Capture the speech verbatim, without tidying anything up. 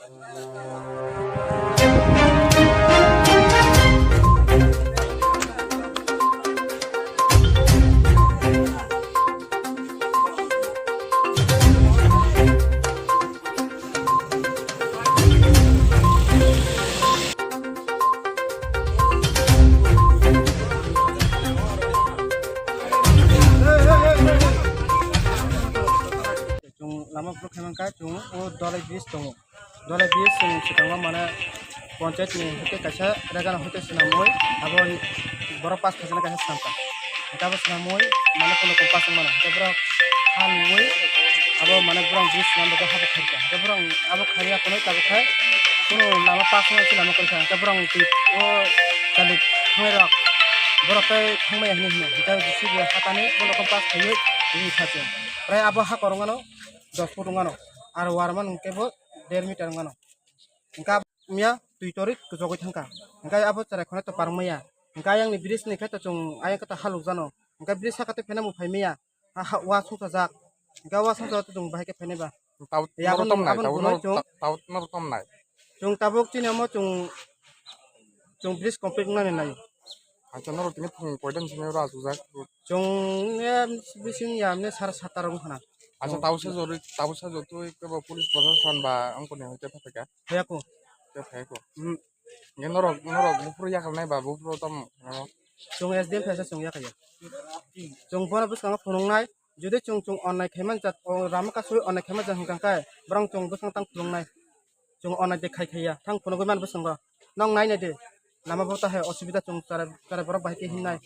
Chwng lama phuru khe mankha, chwng o Dholai bridge tongo. Dholai bridge chwng swkango mane panchayat ni hwnkhe kaisa rega no hwnkhe swnamwi abo borok pass khaijana kaisa swnamkha. Hwnkhe abo swnamwi mane kono kom pass wngmano. Hwnkhe borok ha nungwi abo mane borok bridge swnam bagwi habo khairikha. Hwnkhe borok abo khairya kono tabuk khai kono lama pass wngmani lama kwrwikha. Hwnkhe borok twi o chali thangnai rok borok tei thangmaya hinwi hino. Hwnkhe J C B hatani bono kom pass khaiwi ri kha chwng. Prai abo ha korongmano dos foot wngmano, aro warman hwnkhe bo der meter wngmano. Hwnkhe abo wngya twi torwi kwchogwi thangkha. Hwnkhe abo cherai khonai to parwngmaya. Hwnkhe ayang ni bridge ni khe to chwng ayang khe to halok jano. Hwnkhe bridge saka tei pheno bo phaimaya. Ha, ha, wa songchajak. Hwnkhe wa songchajak to chwng bahai khe phainai ba. Tau Tei norok aboni, tom nai, aboni tau bunai norok chwng ta-, tau norok tom nai. Chwng tabuk chini omo chwng, chwng bridge complete wngnani nai. Acha norok tini phung koidan simi oro achukjak? Chwng, eh, bising ya, mne sara satta rok wngkha na. Acha Chwng tau se jorwi, tau se jotwi kebo police proshashan ba wngkoni hwnkhe phaikha? Phaiya ko. Tei phaiya ko. Hmm. Nge norok, norok buphuru yakarnai ba buphuru tamo? Chwng S D M phaisa chwng yakaya. Chwng bono bwskango phunuknai, jodi chwng, chwng onnai khaiman jat, o rama kasui onnai khaiman jat hwnkha khe, borok chwng bwskang tang phunuknai. Chwng onnai de khai khaiya, thang phunugwi man bwskango. Nong nai nai de, lama bo ta hai osubida chwng chara, chara borok bahai khe hinnai.